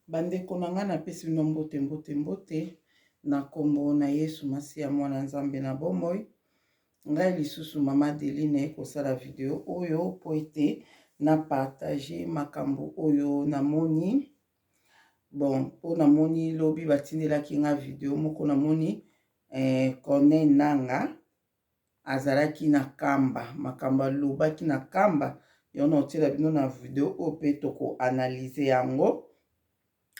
Bandeko na ngai, napesi bino mbote, mbote, mbote na nkombo na Yesu Masiya, mwana Nzambe na bomoi. Ngai lisusu Mama Adeline kosala video oyo mpo ete na partage makambo oyo namoni. Bon, mpo namoni lobi batindelaki nga video moko, namoni Corneille Nanga azalaki na Kamba, makambo alobaki na Kamba yango na otiela bino na video oyo mpe toko analyse yango,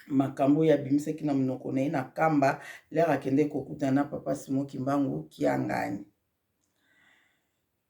makambo oyo abimisaki na monoko na ye na Kamba lere akende kokutana na Papa Simon Kimbangu Kiangani.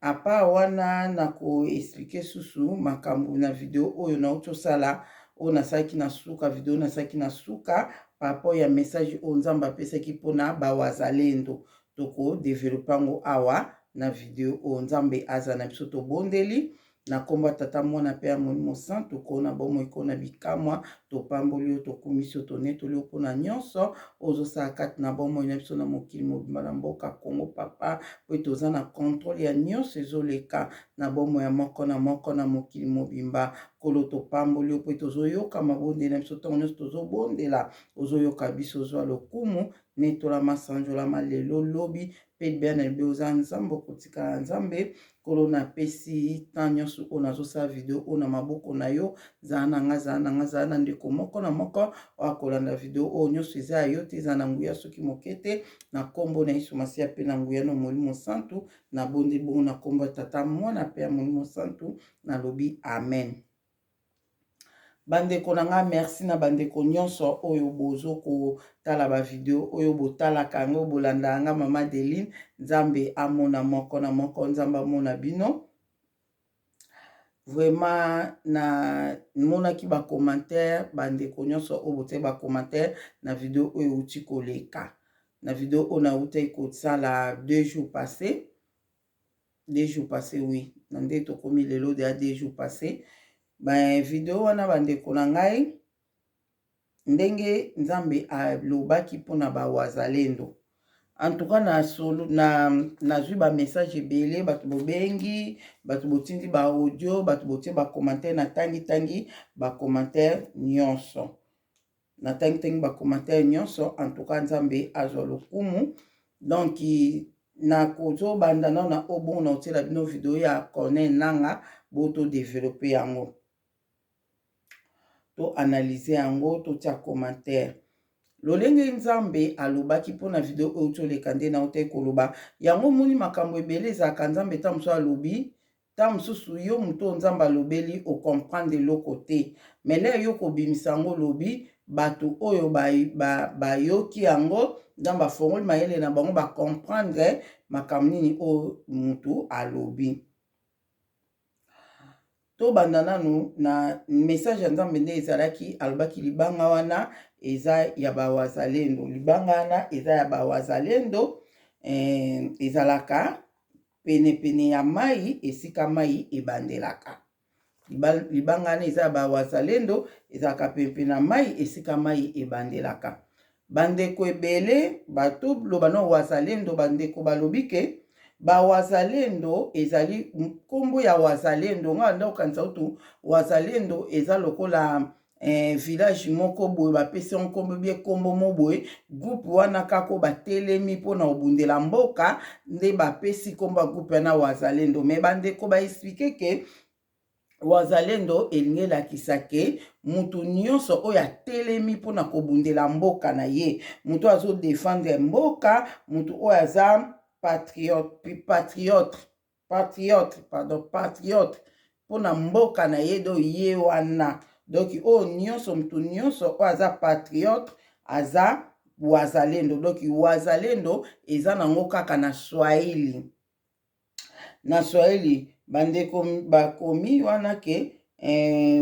Apart wana, na ko expliquer susu makambo na video oyo nauti osala, oyo nasalaki na suka, video nasalaki na suka par rapport ya message oyo Nzambe apesaki mpona bawazalendo. Toko develope yango awa na video oyo. Nzambe aza na biso. Tobondeli na nkombo ya Tata, Mwana mpe ya Molimo Santu. Kona bomoi, kona bikamwa, topamboli yo, tokumisi yo, tonetoli yo mpona nyonso ozosala kati na bomoi na biso na mokili mobimba, na mboka Kongo, Papa, po ete oza na contrôle ya nyonso ezoleka na bomoi ya moko na moko na mokili mobimba. Nkolo, topamboli yo po ete ozoyoka mabondeli na biso. Ntango nyonso tozobondela, ozoyoka biso. Ozwa lokumu, netolama, sanjolama lelo, lobi mpe libela na libe. Oza Nzambe, okotikala Nzambe. Nkolo, napesi temps nyonso oyo nazosala video oyo na maboko na yo. Zala na nga, zala na nga, zala na ndeko moko na moko oyo akolanda video oyo. Nyonso eza ya yo te, eza na nguya soki moke te. Na nkombo na Yesu Masiya mpe na nguya na Molimo Santu, nabondi bongo na nkombo ya Tata, Mwana mpe ya Molimo Santu, nalobi amen. Bandeko na nga, merci na bandeko nyonso oyo bozo kotala bavideo oyo, botalaka yango, bolanda yanga Mama Adeline. Nzambe amona moko na moko, Nzambe amona bino vraiment. Na monaki bacommentaire, bandeko nyonso oyo botie bacommentaire na video oyo euti koleka, na video oyo nautaki kosala 2 jours passé, 2 jours passé, oui, na nde tokomi lelo deya 2 jours passé. Ba video wana, bandeko na ngai, ndenge Nzambe alobaki mpona bawazalendo, en tout cas na solo na nazwi bamessage ebele. Bato bobengi, bato botindi baaudio, bato botie bacommentaire. Natangi-tangi bacommentaire nyonso, natangi-tangi bacommentaire nyonso. En tout cas, Nzambe azwa lokumu. Donc nakozobanda nano na oyo bongo na otiela bino video ya Corneille Nanga, bo todevelope yango, toanalyse yango, totia commentaire lolenge Nzambe alobaki mpona video oyo toleka. Nde naotaki koloba yango, omoni makambo ebele ezalaka. Nzambe ta mosusu alobi, ta mosusu yo moto oyo Nzambe alobeli ocomprendre eloko te, mais lere yo kobimisa yango, olobi, bato oyo bayoki ba, ba yango, Nzambe afongoli mayele na bango, bacomprendre makambo nini oyo motu alobi. Tobanda nanu na message ya Nzambe nde ezalaki. Alobaki libanga wana eza ya bawazalendo, libanga wana eza ya bawazalendo, ezalaka penepene ya mai, esika mai ebandelaka. Libanga wana eza ya bawazalendo, ezalaka penepene na mai, esika mai ebandelaka. Bandeko ebele bato loba no wazalendo. Bandeko balobi ke bawazalendo ezali nkombo ya wazalendo. Nga nda okanisa utu wazalendo eza lokola village moko boye, bapesi yango nkombo bie, nkombo mo boye, groupe wana kaka oyo batelemi mpona kobundela mboka nde bapesi nkombo ya groupe wana wazalendo. Mais bandeko baexpliquer ke wazalendo elingi elakisa ke mutu nyonso oyo atelemi mpona kobundela mboka na ye, mutu oyo azodefendre mboka, mutu oyo aza patriote, patriote, patriote, pardon, patriote mpona mboka na ye. Do ye wana, donc oyo nyonso, mutu nyonso oyo aza patriote aza wazalendo. Donc wazalendo eza nango kaka na Swahili. Na Swahili, bandeko bakomi wana ke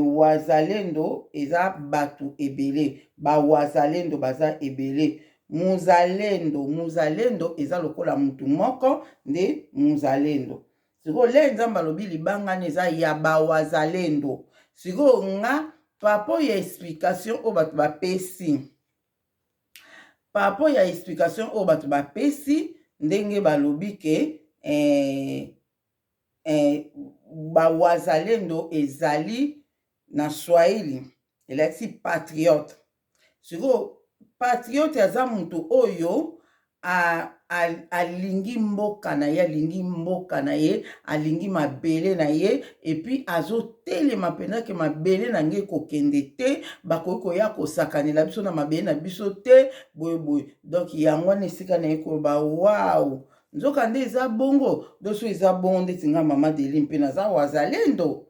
wazalendo eza bato ebele, bawazalendo baza ebele. Muzalendo, muzalendo eza lokola mutu moko nde muzalendo. Sikoyo le Nzambe alobi libangani eza ya bawazalendo. Sikoyo nga, par rapport ya explication oyo bato bapesi, par rapport ya explication oyo bato bapesi, ndenge balobi ke bawazalendo ezali na Swahili elakisi patriote. Sikoyo patriote aza moto oyo alingi mboka na ye, alingi mboka na ye, alingi mabele na ye, et puis azotelema mpenza ke mabele na ngai ekokende te, bakoki koya kosakanela biso na mabele na biso te, boye boye. Donc yango wana esika na ye koloba wow, nzoka nde eza bongo. Donc so eza bongo ndeti nga mama Deli mpe naza wazalendo,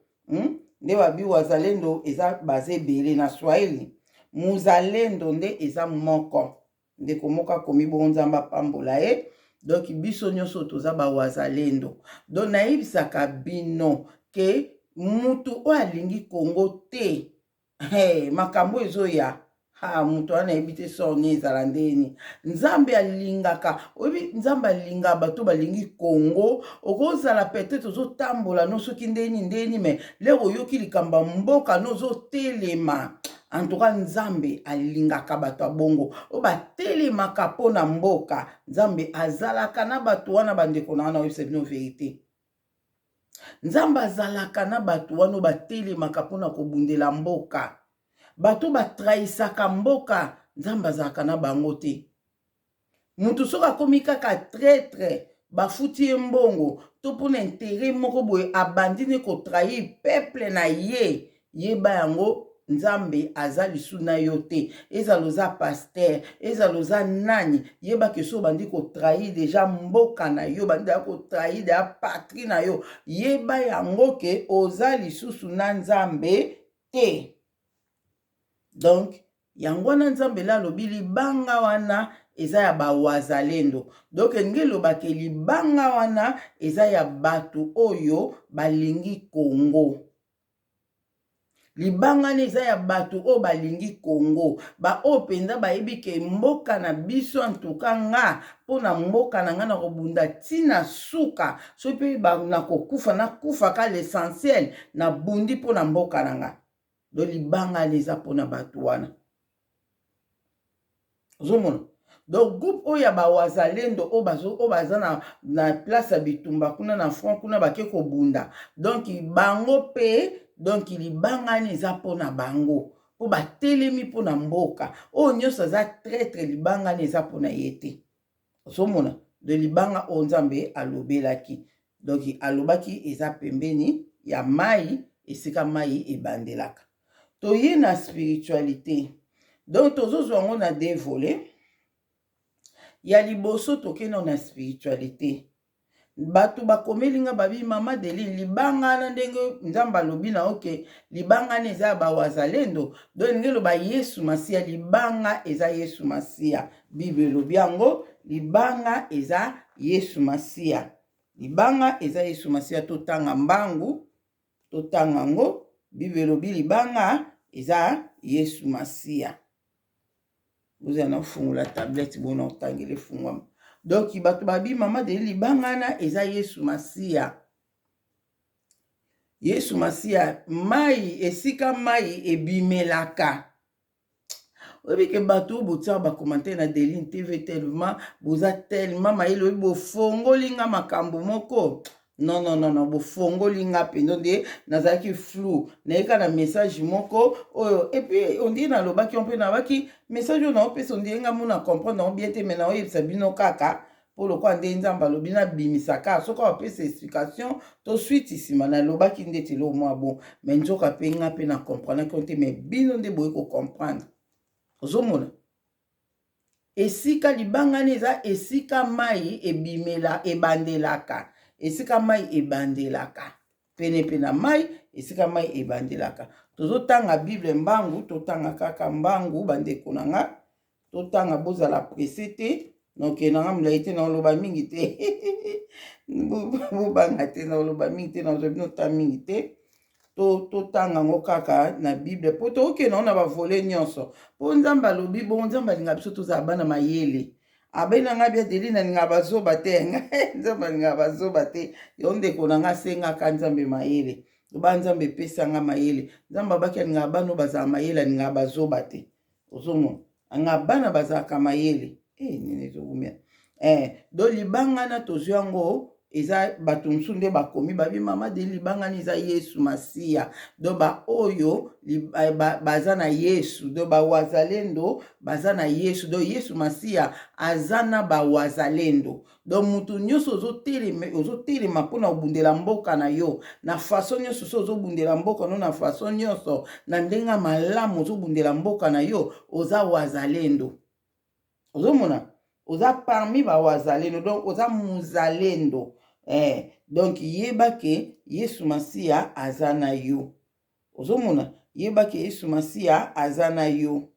Nde babi wazalendo eza baza ebele na Swahili, muzalendo nde eza moko. Ndeko moko akomi bongo, Nzambe apambola ye. Donc biso nyonso toza bawazalendo. Donc nayebisaka bino ke mutu oyo alingi Kongo te, hey, makambo ezoya ha moto wana nayebi te sort ni ezala ndeni. Nzambe alingaka, oyebi, Nzambe alingaka bato balingi Kongo. Okozala peut-être ozotambola no soki ndeni ndeni, mais lero oyoki likambo ya mboka no, ozotelema. En tout cas Nzambe alingaka bato ya bongo oyo batelemaka mpo na mboka. Nzambe azalaka na bato wana. Bandeko na wana, oyebisa bino vérité, Nzambe azalaka na bato wana oyo batelemaka mpona kobundela mboka. Bato batrahisaka mboka, Nzambe azalaka na bango te. Moto soki akomi kaka traître, bafuti ye mbongo to mpona intérêt moko boye, abandi ne kotrahir peuple na ye, yeba yango, Nzambe aza lisu na yo te. Ezala oza pasteur, ezala oza nani, yebaki so obandi kotrahir déjà mboka na yo, bandi ya kotrahir deya patrie na yo, yeba yango ke oza lisusu na Nzambe te. Donc yango wana Nzambe la alobi libanga wana eza ya bawazalendo. Donc elingi elobake libanga wana eza ya bato oyo balingi Kongo. Libanga wana eza ya bato oyo balingi Kongo, baoyo mpenza bayebi ke mboka na biso, antuka nga mpo na mboka na nga na kobunda ntina suka, soki mpe nakokufa, nakufa ka, l'essentiel nabundi mpo na mboka na nga. Donc libanga wana eza mpona bato wana, ozomona. Donc groupe oyo ya bawazalendo oyo baza na place ya bitumba kuna na front kuna, bake kobunda, donc bango mpe, donc libanga wana eza mpona bango mpo batelemi mpona mboka. Oyo nyonso aza traître, libanga wana eza mpona ye te, ozomona. De libanga oyo Nzambe alobelaki, donc alobaki eza pembeni ya mai, esika mai ebandelaka. Toye na spiritualité. Donc tozozwa yango na deux volets. Ya liboso, tokende na spiritualité. Bato bakomeli nga, babi: "Mama Deline, libanga wana, ndenge Nzambe alobi na oke libanga wana eza ya bawazalendo, donc elingi eloba Yesu Masiya. Libanga eza Yesu Masiya, Bible elobi yango, libanga eza Yesu Masiya, libanga eza Yesu Masiya." Totanga mbangu, totanga yango. Bible elobi libanga eza Yesu Masiya. Bozala na ofungola tablette bona otangela efungwama. Donc bato babi: "Mama Deli, libanga wana eza Yesu Masiya." Yesu Masiya, mai, esika mai ebimelaka. Oyebi ke bato oyo botiaka bacommentaire na Deline TV, tellement boza tellement mayele, oyebi, bofongoli nga makambo moko. Non, non, non, non, bofongoli nga mpenza. Nde nazalaki flou, nayeka na message moko oyo, et puis ondie nalobaki yo mpe nalobaki message oyo naopesa, ondie nga mona comprendre yango bien te, mais naoyebisa bino kaka mpo lokola nde Nzambe alobi nabimisa kaka, soki apesa explication to suite nsima. Nalobaki ndeti eloko mwa bon, mais nzoka mpe nga mpe na comprendaki yo te, mais bino nde boye kocomprendre. Ozomona esika libangani eza, esika mai ebimela, ebandelaka, esika mai ebandelaka, pene na mai, esika mai ebandelaka. Tozotanga Bible mbangu, totanga kaka mbangu, bandeko na nga, totanga, bozala pressé te. Nokende nanga molai te, naoloba mingi te, bobanga te, naoloba mingi te, nazwa bino ta mingi te. Totanga yango kaka na Bible mpo tokokende yango na bavolets nyonso, mpo Nzambe alobi bongo. Nzambe alingaka biso tozala bana mayele. Abenga ngai bia Deli, nalingaka bazoba te. Nzambe alingaka bazoba te. Yo ndeko na nga, asengaka Nzambe mayele, loba: "Nzambe, epesanga mayele." Nzambe abaki alingaka bana oyo bazala mayele, alingaka bazoba te. Ozomona, alingaka bana bazalaka mayele. E, nini ezokumia? Donc libanga na tozwi yango. Eza bato mosusu nde bakomi babi mama de libanga ni eza Yesu Masiya. Donc baoyo baza na Yesu, donc bawazalendo baza na Yesu, donc Yesu Masiya aza na bawazalendo. Donc moto nyonso ozotelema, ozotelema mpona kobundela mboka na yo na façon nyonso, so ozobundela mboka no na façon nyonso, na ndenge ya malamu ozobundela mboka na yo, oza wazalendo. Ozomona, oza parmi bawazalendo, donc oza muzalendo. Donc yeba ke Yesu Masiya aza na yo. Ozomona, yeba ke Yesu Masiya aza na yo,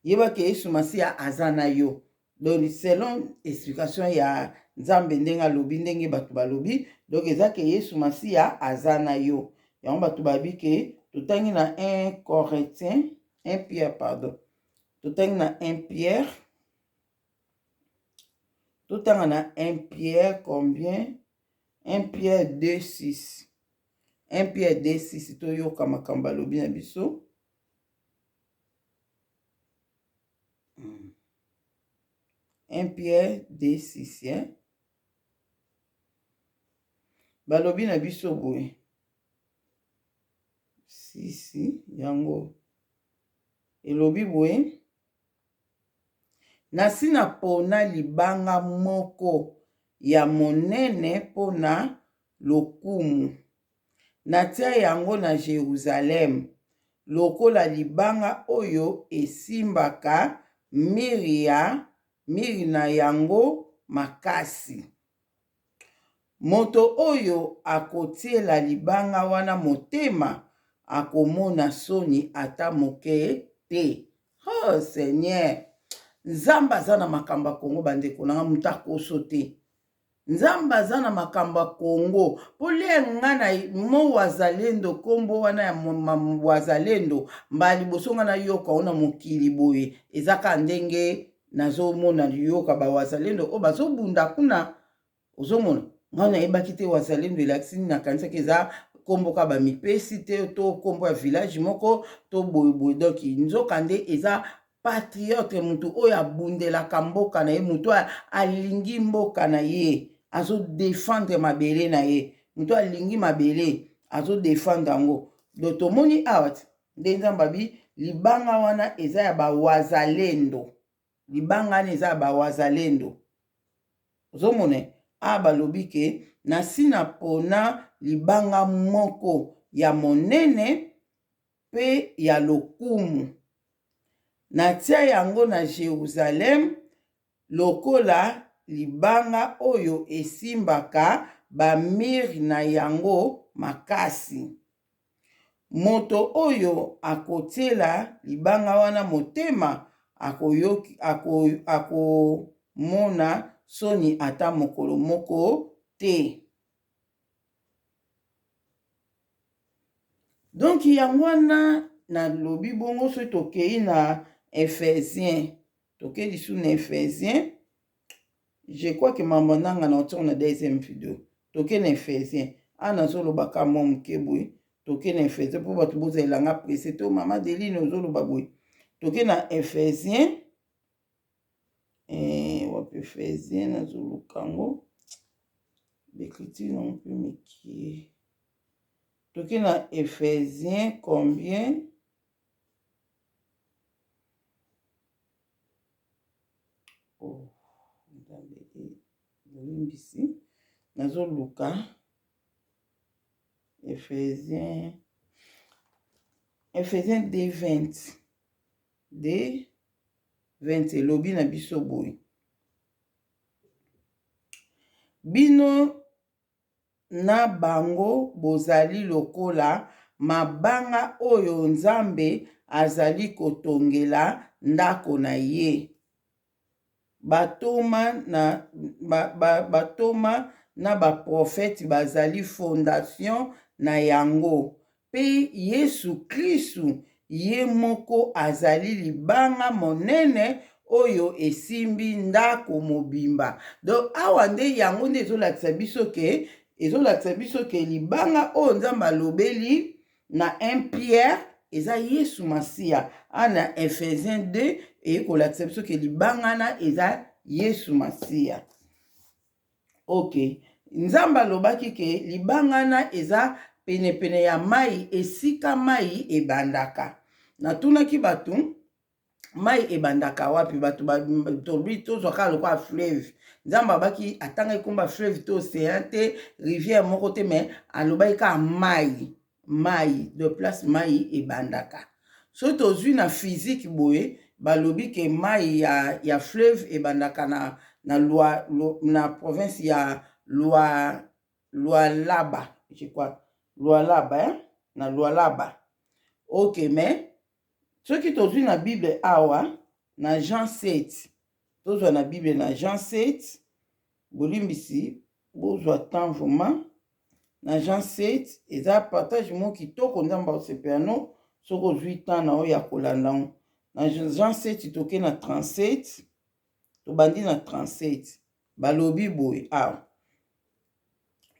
yeba ke Yesu Masiya aza na yo. Donc selon explication ya Nzambe, ndenge alobi, ndenge bato balobi, donc eza ke Yesu Masiya aza na yo. Yango bato babi ke totangi na 1 Corinthien, 1 Pierre, pardon, totangi na 1 Pierre, totanga na 1 Pierre combien? 1 Pierre 2 6, 1 Pierre 2 6. Toyoka makambo alobi na biso. 1 Pierre 2 6, eh? Balobi na biso boye, 6 yango elobi boye: nasi napona libanga moko ya monene mpona lokumu, natia yango na Jerusalem lokola libanga oyo esimbaka mur ya mur na yango makasi. Moto oyo akotiela libanga wana motema akomona soni ata moke te. Oh Seigneur, Nzambe aza na makambo ya Kongo. Bandeko nanga, moto akoso te, Nzambe aza na makambo ya Kongo. Mpo lia nga na mo wazalendo, nkombo wana ya wazalendo, mbala liboso nga nayoka o na mokili boye, eza kaka ndenge nazomona liyoka bawazalendo oyo bazobunda kuna. Ozomona, ngai nayebaki te wazalendo elakisi nini. Nakanisaki eza nkombo kaka bamipesi te, to nkombo ya village moko to boyeboye. Donc nzoka nde eza patriote, motu oyo abundelaka mboka na ye, motu oyo alingi mboka na ye, azodefendre mabele na ye, motu oyo alingi mabele, azodefendre yango. Donc tomoni awa ti nde Nzambe abi libanga wana eza ya bawazalendo, libanga wana eza ya bawazalendo. Ozomona awa balobi ke nasi napona libanga moko ya monene mpe ya lokumu, natia yango na Jerusalem lokola libanga oyo esimbaka bamur na yango makasi. Moto oyo akotiela libanga wana motema akomona soni ata mokolo moko te. Donc yango wana nalobi bongo. Soki tokei na Ephésien, tokei lisusu na Ephésien, je crois que mambo nanga na otiango na deuxième vidéo. Tokei na Ephésien, awa nazolobaka mwa moke boye. Tokei na Ephésien mpo bato bozalelanga presse to mama Deline ozoloba boye. Tokei na Ephésien, wapi Ephésien? Nazoluka yango, baécriture nango mpe mike. Tokei na Ephésien combien? Oh, Nzambe, bolimbisi, nazoluka Ephésien, Ephésien 2 20, 2 20 elobi na biso boye: bino na bango bozali lokola mabanga oyo Nzambe azali kotongela ndako na ye. Batoma na baprofete bazali fondation na yango, mpe Yesu Kristu ye moko azali libanga monene oyo esimbi ndako mobimba. Donc awa nde yango nde ezolakisa biso ke libanga oyo Nzambe alobeli na 1 Pierre eza Yesu Masiya. Ana Ephésien 2 eye kolakisa biso ke libanga wana eza Yesu Masiya. Ok, Nzambe alobaki ke libanga wana eza penepene ya mai, esika mai ebandaka. Natunaki bato mai ebandaka wapi, bato tolobi tozwa kaka lokola fleuve. Nzambe abaki atangaki komba fleuve te, océan te, rivière moko te, mais alobaki kaka mai, mai de place mai ebandaka. Soki tozwi na physique boye, balobi ke mai ya fleuve ebandaka na province ya Lualaba, je crois Lualaba, hein? Na Lualaba. Ok, mais soki tozwi na Bible awa na Jean 7, tozwa na Bible na Jean 7, bolimbisi, bozwa temps vraiment. Na Jean 7 eza partage moko kitoko, Nzambe akosepela no soki ozwi temps na oyo ya kolanda ngo. Na Jean 7 toke na 37, tobandi na 37. Balobi boye awa,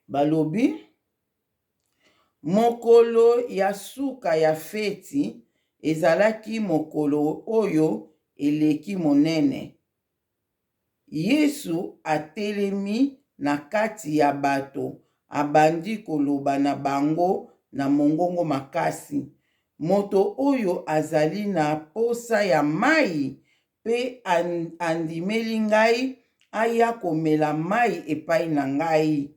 balobi mokolo ya suka ya feti ezalaki mokolo oyo eleki monene. Yesu atelemi na kati ya bato, abandi koloba na bango na mongongo makasi: Moto oyo azali na posa ya mai mpe andimeli ngai, aya komela mai epai na ngai.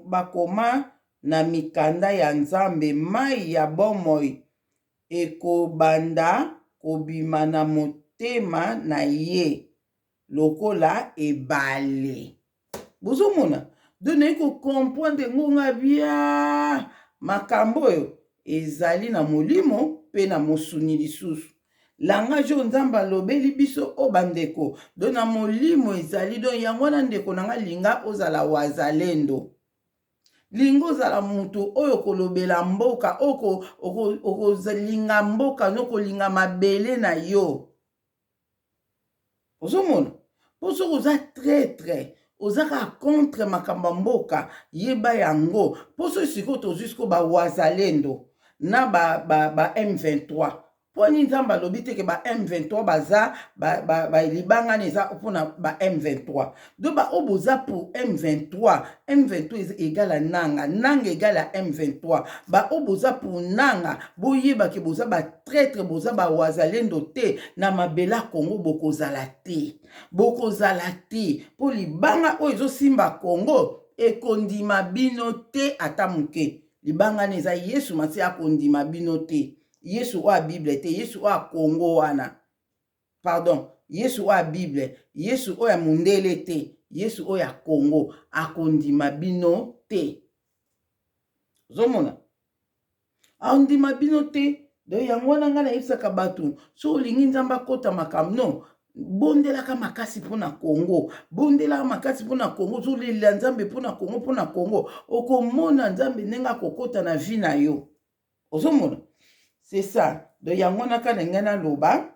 Bakoma na mikanda ya Nzambe, mai ya bomoi ekobanda kobima na motema na ye lokola ebale. Bozomona, donc nayi kocomprendre ngonga bia makambo oyo ezali na molimo mpe na mosuni lisusu. Langage oyo Nzambe alobeli biso oyo, bandeko, donc na molimo ezali. Donc yango wana, ndeko na nga, linga ozala wazalendo, linga ozala moto oyo kolobela mboka, okolinga mboka no, kolinga mabele na yo. Ozomona, mpo soki oza traître, oza kaka contre makambo ya mboka, yeba yango. Mpo soki sikoyo tozwi sikoyo bawazalendo na ba M23, mpo nini Nzambe alobi te ke ba M23 baza libangani? Eza mpona ba M23. Donc baoyo boza pour M23, M23 égale Nanga, Nanga égale M23. Baoyo boza pour Nanga, boyebake boza batraître, boza bawazalendo te. Na mabele ya Kongo bokozala te, bokozala te, mpo libanga oyo ezosimba Kongo ekondima bino te ata moke. Libanga eza Yesu Masiya, akondima bino te. Yesu oyo ya Bible te, Yesu oyo ya Kongo wana, pardon, Yesu oyo ya Bible, Yesu oyo ya mondele te, Yesu oyo ya Kongo akondima bino te. Ozomona, akondima bino te. Donc yango wana ngai nayebisaka bato, so olingi Nzambe akɔta makambo no, bondelaka makasi mpona Kongo, bondelaka makasi mpona Kongo. Ozolelela Nzambe mpona Kongo, mpona Kongo, okomona Nzambe ndenge akokɔta na vie na yo. Ozomona, c'est ça. Donc yango wana kaka na ngai naloba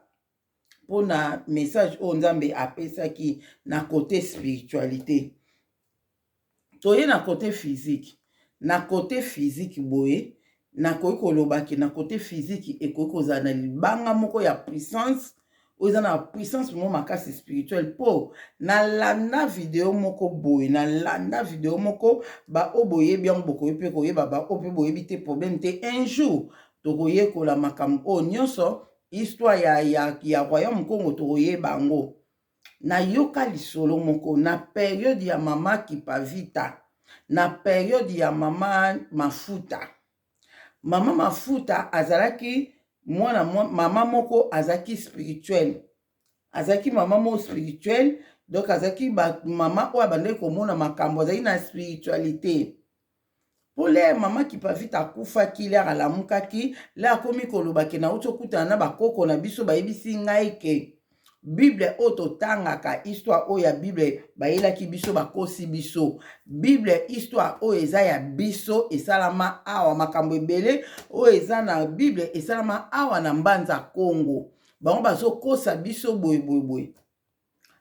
mpona message oyo Nzambe apesaki na côté spiritualité. Toye na côté physique. Na côté physique boye, nakoki kolobaki na côté physique ekoki kozala na libanga moko ya puissance oyo eza na puissance moko makasi spirituelle. Mpo nalanda video moko boye, nalanda video moko, baoyo boyebi yango bokoki mpe koyeba, baoyo mpe boyebi te, problème te. Un jour tokoyekola makambo oyo nyonso, histoire ya royaume Congo, tokoyeba yango. Nayoka lisolo moko na période ya mama Kipavita, na période ya mama Mafuta. Mama Mafuta azalaki mwana mama moko azalaki spirituel, azalaki mama moko spirituel. Donc azalaki mama oyo abandaki komona makambo, azalaki na spiritualité. Mpo l'heure mama Kipavita akufaki, l'heure alamukaki, l'heure akomi koloba ke nauti okutana na bakoko na biso, bayebisi ngai ke Bible oyo totangaka, histoire oyo ya Bible bayelaki biso, bakosi biso. Bible, histoire oyo eza ya biso, esalama awa. Makambo ebele oyo eza na Bible esalama awa na Mbanza Kongo. Bango bazokosa biso boye boye boye.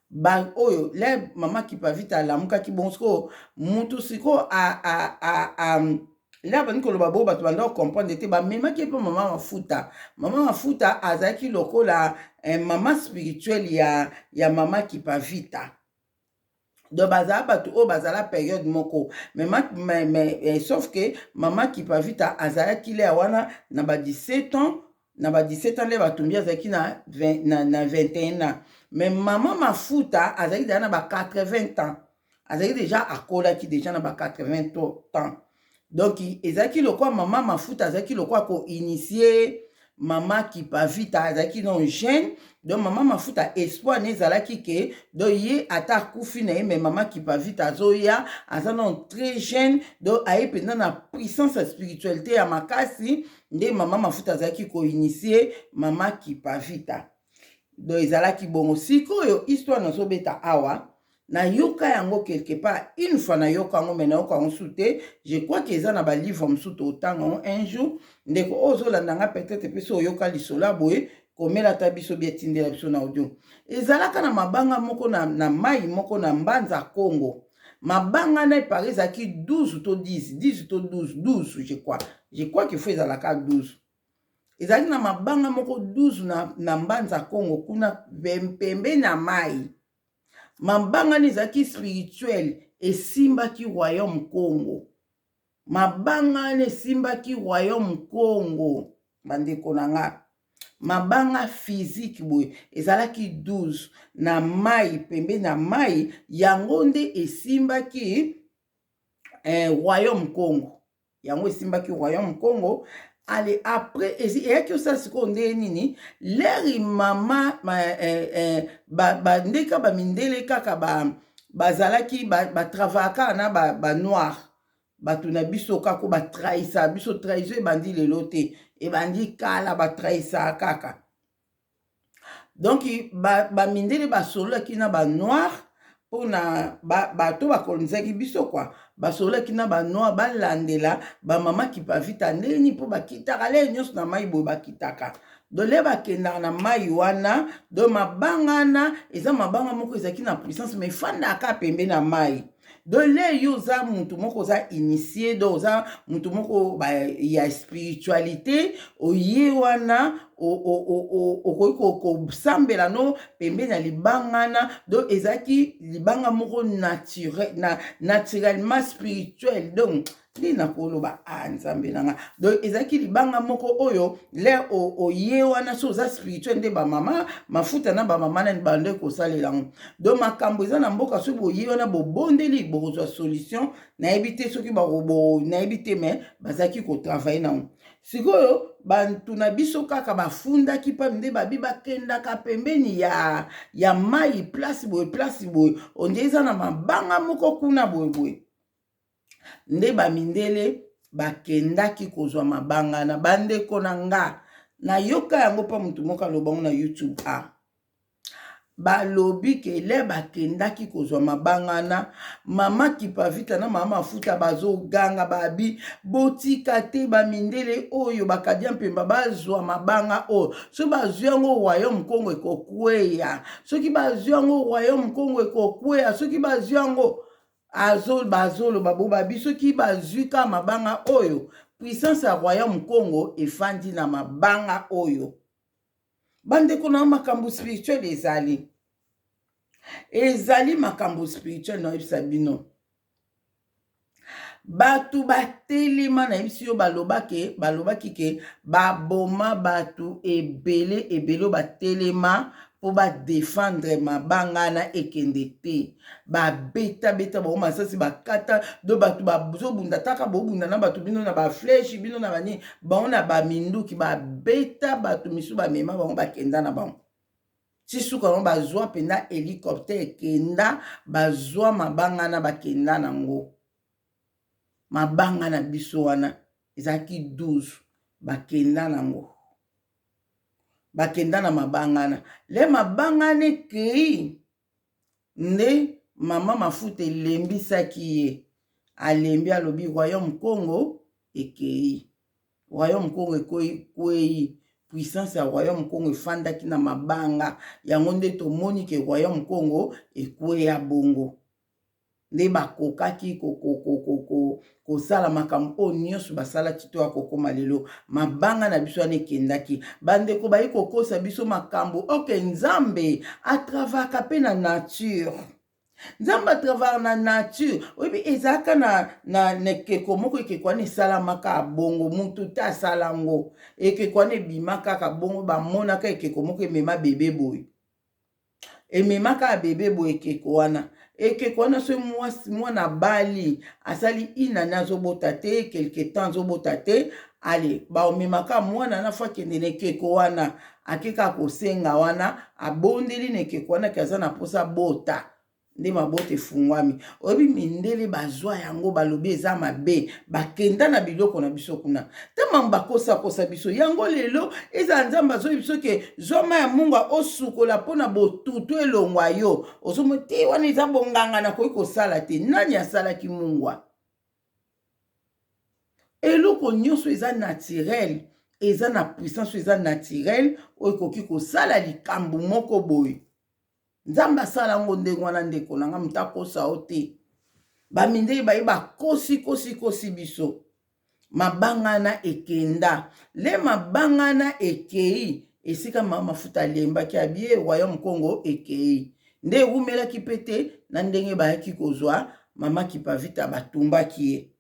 Ba oyo le mama Kipavita alamukaki bongo, sikoyo mutu sikoyo nde abandi koloba bo, bato banda kocomprendre te. Bamemaki mpe mama Mafuta. Mama Mafuta azalaki lokola mama spirituelle ya mama Kipavita. Donc bazala bato oyo bazala période moko, mais, mais, sauf que mama Kipavita azalaki lea wana na ba 17 ans. Na ba 17 ans nde batumbi, azalaki na 21 ans, mais mama Mafuta azalaki deja na ba 80 ans, azalaki deja, akolaki deja na ba 80 ans. Donc ezalaki lokola mama Mafuta azalaki lokola koinitier mama Kipavita, azalaki non jeune. Donc mama Mafuta, espoir ne ezalaki ke donc ye ata akufi na ye, mais mama Kipavita azoya, aza non très jeune, donc aye mpenza na puissance ya spiritualité ya makasi. Nde mama Mafuta azalaki koinitier mama Kipavita. Donc ezalaki bongo. Sikoyo histoire nazobeta awa, nayoka yango quelque part une fois, nayoka yango, mais nayoka yango su te. Je crois que eza na balivre mosusu, totanga yango un jour. Ndeko oyo ozolanda nga, peut-être mpe so oyoka lisolo ya boye, komela ata biso bi etindela biso na audio. Ezalaka na mabanga moko na mai moko na Mbanza Congo. Mabanga na epare ezalaki 12 to 10, 10 to 12, 12 je crois. Je crois qu'il faut ezalaka 12. Ezalaki na mabanga moko 12 na Mbanza Congo kuna pembeni na mai. Mabanga wana ezalaki spirituel, esimbaki royaume Congo. Mabanga wana esimbaki royaume Congo, bandeko na nga. Mabanga physique boye ezalaki 12 na mai, pembeni na mai. Yango nde esimbaki royaume Congo, yango esimbaki royaume Congo. Ale après eyaki osala sikoyo nde nini? Leri mama ma, ba, ndeka bamindele kaka bazalaki batravaillaka kaka na banoir ba bato na biso kaka batrahisa biso. Trahison ebandi lelo te, ebandi kala, batrahisaka kaka. Donc bamindele basololaki na banoir mpona bato bakolonisaki biso kwa. Basololaki na banoir balandela bamama Kipavita ndeni, mpo bakitaka le nyonso na mai boye. Bakitaka dole, bakendaka na mai wana. Donc mabanga wana eza mabanga moko ezalaki na puissance, mais efandaka pembe na mai. Donc le yo oza mutu moko oza initié, donc oza mutu moko ya spiritualité, oye wana okoki kosambela no pembeni ya libanga wana. Donc ezalaki libanga moko naturellement spirituel. Donc nde nakoloba a Nzambe na nga, donc ezalaki libanga moko oyo le oye wana, so oza spirituel, nde bamama Mafuta na bamama nani bande kosalela yango. Donc makambo eza na mboka, soki boye wana bobondeli, bokozwa solution. Nayebi te soki nayebi te, mais bazalaki kotravailler nango. Sikoyo bantu na biso kaka bafundaki mpa nde babi bakendaka pembeni ya mai, place boye, place boye, onde eza na mabanga moko kuna boyeboye. Nde bamindele bakendaki kozwa mabanga na bandeko na nga. Nayoka yango mpa motu moko alobango na YouTube. A balobi ke le bakendaki kozwa mabanga na mama Kipavita na mama Mafuta, bazoganga babi: "Botika te bamindele oyo bakadia mpemba bazwa mabanga oyo. Soki bazwi yango, royaume Congo ekokweya. Soki bazwi yango, royaume Congo ekokweya. Soki bazwi yango." Bazoloba bo babi soki bazwi ka mabanga oyo, puissance ya royaume Congo efandi na mabanga oyo. Bandeko na, makambo spirituel ezali makambo spirituel. Nayebisa bino, bato batelema, nayebisi yo, balobaki ke baboma bato ebele ebele oyo batelema mpo badéfendre mabanga na ekende te. Babetabeta bango masasi, bakata do bato bazobunda taka bobunda na bato, bino na baflèche, bino na banini, bango na baminduki. Babeta bato misusu, bamema bango, bakenda na bango ti suka bango bazwa mpenza hélicoptère, ekenda, bazwa mabanga na bakenda nango. Mabanga na biso wana ezalaki 12, bakenda nango, bakenda na mabanga na le mabanga wana ekei. Nde mama Mafuta elembisaki ye, alembi, alobi royaume Congo ekei, royaume Congo ekwei. Puissance ya royaume Congo efandaki na mabanga yango. Nde tomoni ke royaume Congo ekweya bongo. Nde bakokaki kosala makambo oyo nyonso basala ti to ya kokóma lelo. Mabanga na biso wana ekendaki. Bandeko, bayi kokosa biso makambo oke. Nzambe atravaka mpe na nature. Nzambe atravaka na nature. Oyebi, ezalaka na, na, na ekeko moko, ekeko wana esalamaka bongo, mutu te asala yango. Ekeko wana ebima kaka bongo, bamonaka ekeko moko emema bebe boye. Emema kaka bebe boye ekeko wana. Ekeko wana soki mwasi, mwana abali, asali une année azobota te, quelque temps azobota te, ale baomemaka mwana na fo akende na ekeko wana, ake kaka kosenga wana, abondeli na ekeko wana ke aza na mposa bota, nde mabota efungwami. Oyebi, mindele bazwa yango, balobi eza mabe, bakenda na biloko na biso kuna ntango bakosakosa biso yango. Lelo ezala Nzambe azoyi biso ke zwa mai ya mungwa osukola mpo na botutu elongwa yo, ozomona te wana eza bonganga, nakoki kosala te. Nani asalaki mungwa? Eloko nyonso eza naturel, eza na puissance, eza naturel oyo ekoki kosala likambo moko boye. Nzambe asala yango ndenge wana. Ndeko na nga, moto akosa yo te. Bamindeli baye bakosi kosi kosi biso. Mabanga na ekenda le mabanga na ekei esika mama mafuta alembaki abie royaume Congo ekei nde ewumelaki mpe te na ndenge bayaki kozwa mama Kipavita, batumbaki ye.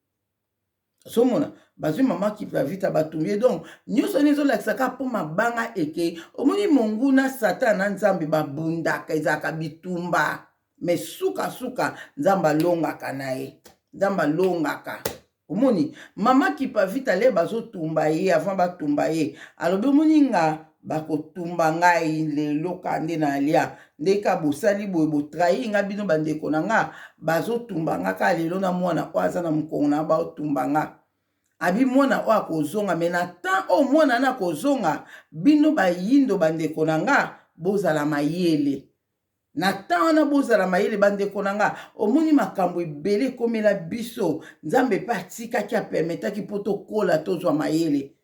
Ozomona, bazwi mama Kipavita, batumbi ye. Donc nyonso wana ezolakisa kaka mpo mabanga ekei. Omoni, monguna Satan na Nzambe babundaka, ezalaka bitumba, mais sukasuka Nzambe alongaka na ye, Nzambe alongaka. Omoni, mama Kipavita le bazotumba ye, avant batumba ye alobi: "Omoni nga, bakotumba ngai lelo ka nde nalia nde ka bosali boye, botrahir nga bino bandeko na nga, bazotumba nga kaka lelo na mwana oyo aza na mokongo na baotumba nga." Abi mwana oyo akozonga, mais na temps oyo mwana na akozonga, bino bayindo bandeko na nga bozala mayele na temps wana, bozala mayele bandeko na nga. Omoni, makambo ebele ekomela biso, Nzambe mpe atikaki, apermettaki mpo tokola, tozwa mayele,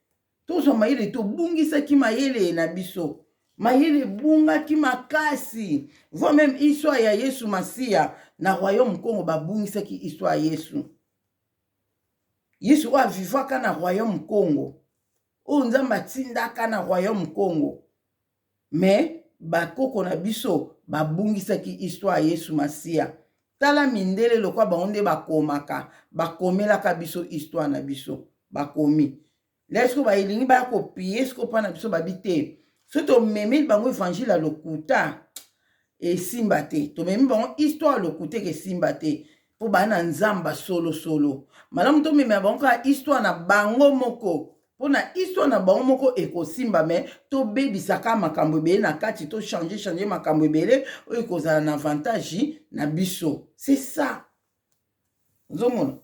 tozwa mayele. Tobungisaki mayele na biso, mayele ebungaki makasi, voire même histoire ya Yesu Masiya na royaume Congo babungisaki histoire ya Yesu. Yesu oyo avivaka na royaume Congo, oyo Nzambe atindaka na royaume Congo, mais bakoko na biso babungisaki histoire ya Yesu Masiya. Tala mindele, lokwa bango nde bakomaka, bakomelaka biso histoire na biso, bakomi lesko baelingi baya kopie siko mpa na biso. Babi te, soki tomemeli bango évangile ya lokuta esimba te, tomemi bango histoire ya lokuta eke esimba te, mpo baa na Nzambe solosolo. Malamu tomemela bango kaka histoire na bango moko, mpo na histoire na bango moko ekosimba, mais tobebisaka makambo ebele na kati, tochange change makambo ebele oyo ekozala na avantage na biso. C'est ça, ozomona.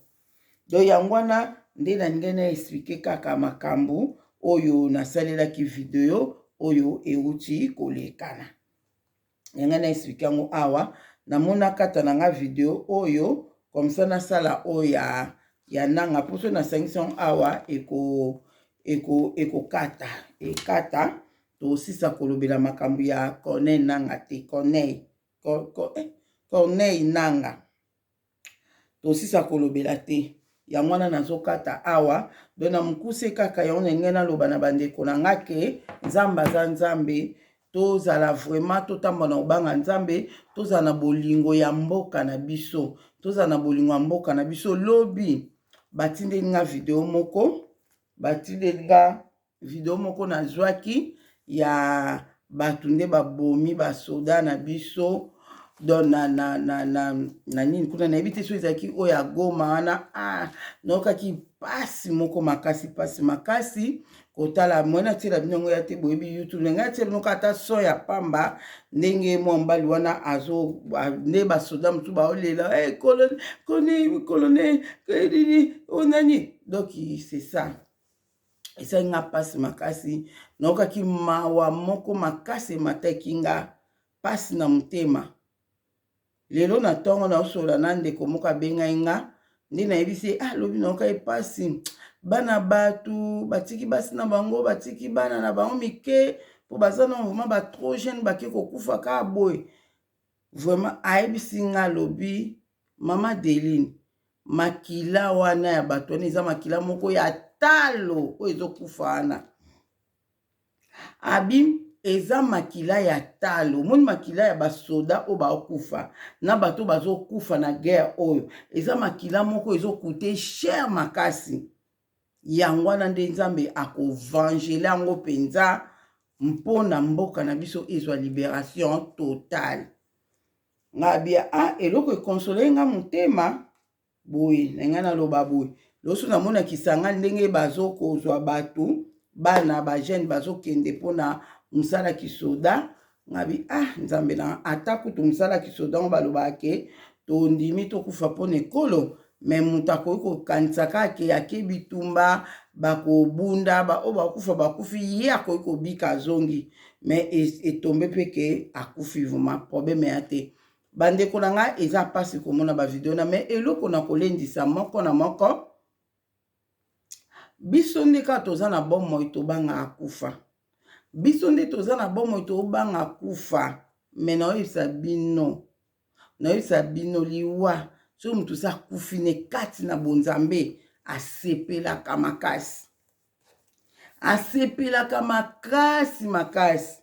Donc yango wana nde nalingai na expliquer kaka makambo oyo nasalelaki video oyo euti kolekana. Yangai na expliquer yango awa. Namona kata na nga video oyo comme ça nasala oyo ya nanga, mpo soki nasangisi yango awa ekokata ekata. Tosisa kolobela makambo ya Corneille Nanga te, Corneille, Corneille Nanga tosisa kolobela te. Yango wana nazokata awa. Donc na mokuse kaka yango na ndenge naloba na bandeko na nga ke Nzambe aza Nzambe. Tozala vraiment, totambola na kobanga Nzambe, tozala na bolingo ya mboka na biso, tozala na bolingo ya mboka na biso. Lobi batindeli nga video moko, batindeli nga video moko nazwaki ya bato nde babomi basoda na biso. Donc na nini kuna, nayebi te so ezalaki oyo ya Goma wana. Ah, nayokaki mpasi moko makasi, mpasi makasi kotala. Moi natiela bino yango ya te, boyebi YouTube na ngai, natiela bino kaka ata son ya pamba, ndenge mwa mobali wana azo nde basoda mosusu baolela: "Hey, colonel, colonel nini onani." Donc c'est ça, esali nga mpasi makasi, nayokaki mawa moko makasi, emataki nga mpasi na motema. Lelo na ntongo naosola na ndeko moko, abengai nga nde nayebisi ye: "Ah, lobi nayoka mpasi, bana bato batiki basi na bango, batiki bana na bango mike, mpo baza na vraiment ba trop jeune, bake kokufa kaka boye." Vraiment ayebisi nga, alobi: "Mama Deline, makila wana ya bato wana eza makila moko ya talo oyo ezokufa wana." Abi eza makila ya talo. Omoni makila ya basoda oyo baokufa na bato bazokufa na guerre oyo, eza makila moko ezokute cher makasi. Yango wana nde Nzambe akovangele yango mpenza mpo na mboka na biso ezwa liberation totale. Nga bia ah, eloko ekonsole nga motema boye na ngai naloba boye loso namona kisanga ndenge bazokozwa bato bana bajeune bazokende mpona mosala kisoda. Ngabi ah, Nzambe na ata kutu mosala kisoda ngo balobaka ke tondimi tokufa mpona ekolo, me moto akoki kokanisa kaka ke ake bitumba bakobunda baoyo bakufa bakufi, ye akoki kobika azongi, me etombe mpe ke akufi. Vraiment problème ya te, bandeko na ngai, eza mpasi komona bavideo na me eloko na kolendisa moko na moko. Biso nde kaka toza na bomoi tobangaka kufa, biso nde toza na bomoi tobanga kufa. Me naoyebisa bino, naoyebisa bino, liwa soki moto osi akufi ne kati na bonzambe, asepelaka makasi, asepelaka makasi makasi.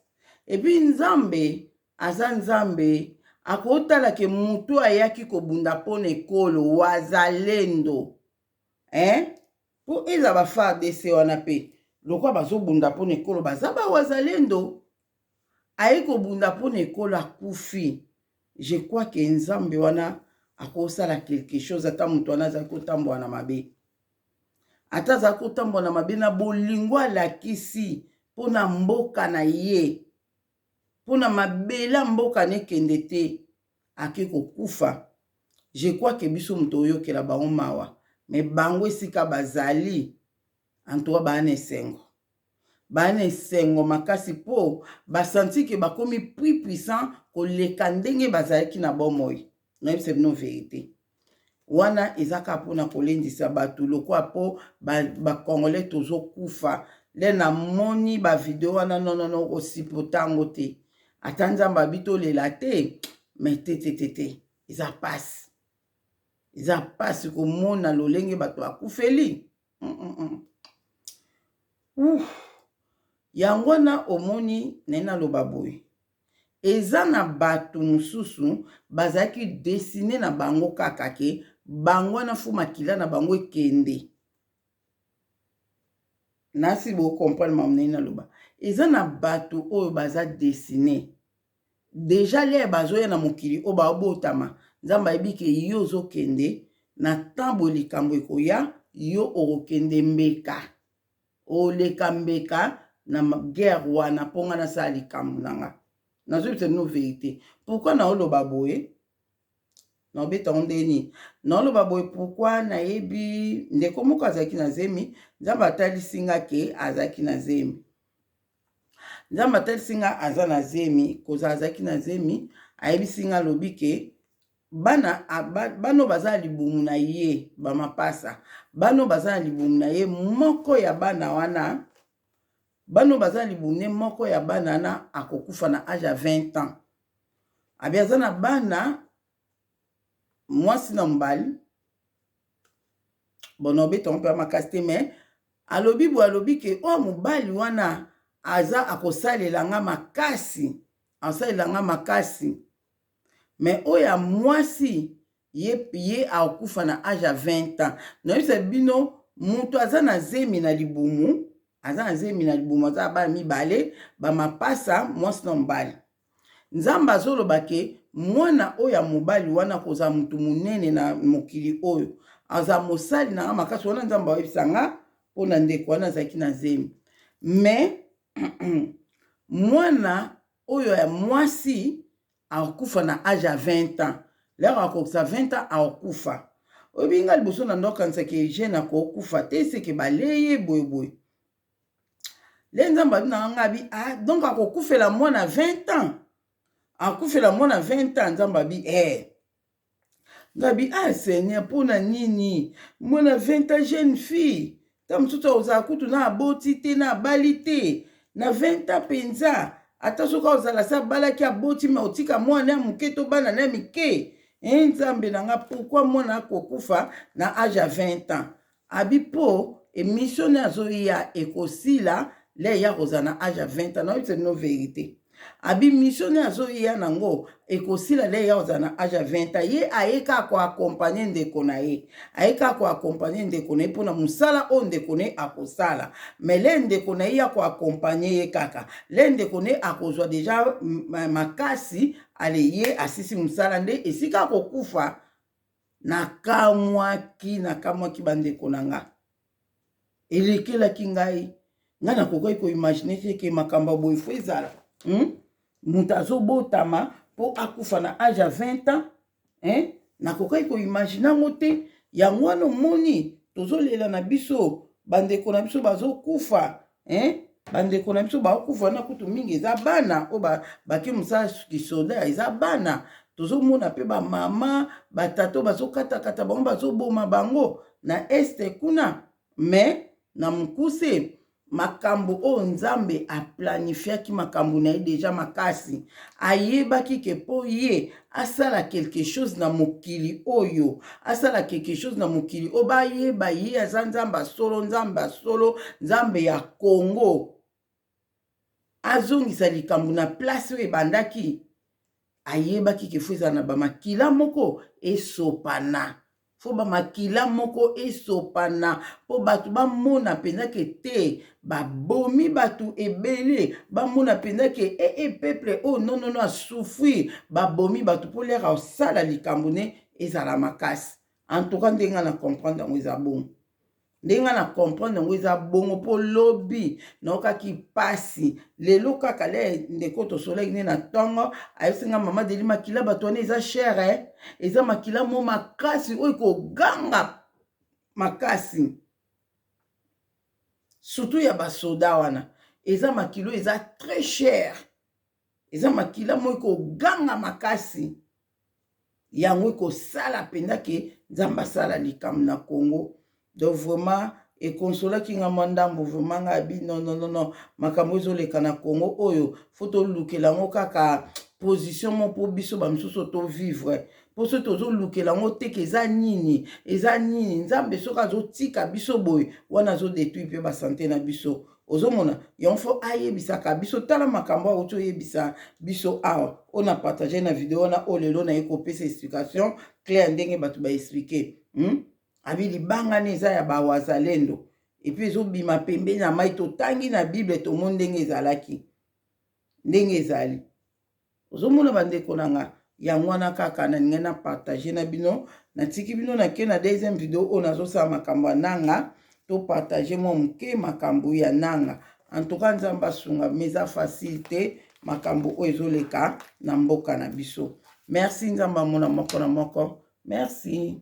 Et puis Nzambe aza Nzambe, akotala ke motu ayaki kobunda mpona ekolo wazalendo, eh? Mpo eza ba FARDC wana mpe lokola bazobunda mpona ekolo, baza bawazalendo, aye kobunda mpona ekolo, akufi. Je crois ke Nzambe wana akosala quelque chose. Ata moto wana azali kotambola na mabe, ata azali kotambola na mabe, na bolingo alakisi mpona mboka na ye, mpona mabele ya mboka nekende te, ake kokufa. Je crois ke biso moto oyokela bango mawa, me bango esika bazali antuka baa na esengo, baa na esengo makasi, mpo basanti ke bakomi plus puissant koleka ndenge bazalaki na bomoi. Nayebisa bino vérité wana eza kaka mpona kolendisa bato lokola mpo bacongolais ba tozokufa. Nde namoni bavideo wana, nonono, okosipota yango te. Ata Nzambe abi tolela te, me te te te te, eza pasi, eza pasi komona lolenge bato bakufeli. Yango wana omoni naye naloba boye, eza na bato mosusu bazalaki destiné na bango kaka ke bango wana fu makila na bango ekende. Nasi bocomprendre mamu ndenge naloba, eza na bato oyo baza destiné déjà l'heure bazoya na mokili oyo baobotama, Nzambe ayebi ke yo ozokende na temps boye, likambo ekoya, yo okokende mbeka, oleka mbeka na guerre wana mpo nga nasala likambo na nga. Nazoyebisa bino vérité. Pourquoi naoloba boye? Naobeta ngo ndenge nini naoloba boye? Pourquoi? Nayebi ndeko moko azalaki na zemi. Nzambe atalisi nga ke azalaki na zemi. Nzambe atalisi nga aza na zemi, kozala azalaki na zemi, ayebisi nga, alobi ke bana bana oyo baza na libumu na ye, bamapasa, bana oyo baza na libumu na ye, moko ya bana wana, bana oyo baza na libumu ne, moko ya bana wana akokufa na age ya 20 ans. Abi aza na bana mwasi na mobali. Bon, obetango mpe makasi te, mais alobi boye, alobi ke oyo mobali wana aza akosalela nga makasi, akosalela nga makasi, mais oyo ya mwasi ye, ye akokufa na age ya 20 ans. Nayebisa bino, moto aza na zemi na libumu, aza na zemi na libumu, aza na bana mibale, bamapasa, mwasi na mobali. Nzambe azoloba ke mwana oyo ya mobali wana kozala motu monene na mokili oyo, aza mosali na nga makasi wana. Nzambe ayebisa nga mpona ndeko wana azalaki na zemi, mais mwana oyo ya mwasi akokufa na age ya 20 ans. L'heure akokisa 20 ans, akokufa. Oyebi nga liboso na ndokanisaki jeune akokufa te, seke baleye boyeboye. Le Nzambe abi na nga, abi ah, donc akokufela mwana 20 ans, akufela mwana 20 ans. Nzambe abi eh. Ngabi ah, Seigneur, mpona nini mwana 20 ans, jeune fille, ta mosusu akozala kutu na aboti te, na abali te na 20 ans mpenza. Ata soki ozala se abalaki, aboti, me otika mwana ya moke to bana na ya mike. E Nzambe na nga, pourquoi mwana akokufa na age ya 20 ans? Abi mpo émission ne azoya ekosila. Le ya kozala na age ya 20 ans, naoyebisa bino verité, abi mission ne azoya nango ekosila le ya kozala na age ya 20 ans. Ye aye kaka koaccompagner ndeko na ye, aye kaka koaccompagner ndeko na ye mpona mosala oyo ndeko na ye akosala. Mais le ndeko na ye ya koaccompagner ye kaka, le ndeko na ye akozwa déjà makasi, ale ye asisi mosala nde esika akokufa. Nakamwaki, nakamwaki, bandeko na nga, elekelaki ngai. Ngai nakokaki koimaginer te ke makambo ya boye faut ezala, Moto azobotama mpo akufa na age ya 20 ans, hein? Nakokaki koimaginer yango te. Yango wana omoni tozolela na biso, bandeko na biso bazokufa, hein? Bandeko na biso baokufa wana kutu mingi eza bana oyo bake mosala kisoda, eza bana. Tozomona mpe bamama, batata bazokatakata bango, bazoboma bango na Est kuna. Mais na mokuse, makambo oyo Nzambe aplanifiaki makambo na ye déjà makasi, ayebaki ke mpo ye asala quelque chose na mokili oyo, asala quelque chose na mokili oyo, bayeba ye aza Nzambe asolo, Nzambe asolo, Nzambe ya Kongo, azongisa likambo na place oyo ebandaki. Ayebaki ke faut ezala na bamakila moko esopana, faut bamakila moko esopana mpo bato bamona mpenza ke te, babomi bato ebele, bamona mpenza ke ee peuple oyo nonono asouffrir, babomi bato, mpo l'heure osala likambo ne ezala makasi. En tout cas, ndenge na comprendre yango eza bongo, ndenge na comprendre yango eza bongo, mpo lobi naokaki mpasi. Lelo kaka le ndeko tosolaki nde na ntongo ayebisi nga: "Mama Deli, makila bato wana eza cher, eh? Eza makila mo makasi oyo ekoganga makasi, surtout ya basoda wana. Eza makila oyo eza très cher, eza makila mo ekoganga makasi." Yango ekosala mpenza ke Nzambe asala likambo na Congo. Donc vraiment ekonsolaki nga mwa ndambo. Vraiment nga abi non, non, non, non, makambo ezoleka na Congo oyo, faut tolukela yango kaka position mo mpo biso bamisusu tovivre, mpo soki tozolukela yango teke eza nini, eza nini? Nzambe soki azotika biso boye wana, azodétruire mpe basanté na biso. Ozomona yango, faut ayebisaka biso. Tala makambo awuti oyebisa biso awa, oyo na partage na video wana oyo lelo naye kopesa explication claire ndenge bato baexpliquer, Abi libangani eza ya bawazalendo, et puis ezobima pembeni na mai. Totangi na Bible, tomoni ndenge ezalaki, ndenge ezali. Ozomona, bandeko na nga, yango wana kaka nalingai na partage na bino. Natiki bino, nake na deuxième video oyo nazosala makambo ya Nanga. Topartage mwa moke makambo ya Nanga. En tout cas, Nzambe asunga, mais eza facile te makambo oyo ezoleka na mboka na biso. Merci, Nzambe amona moko na moko. Merci.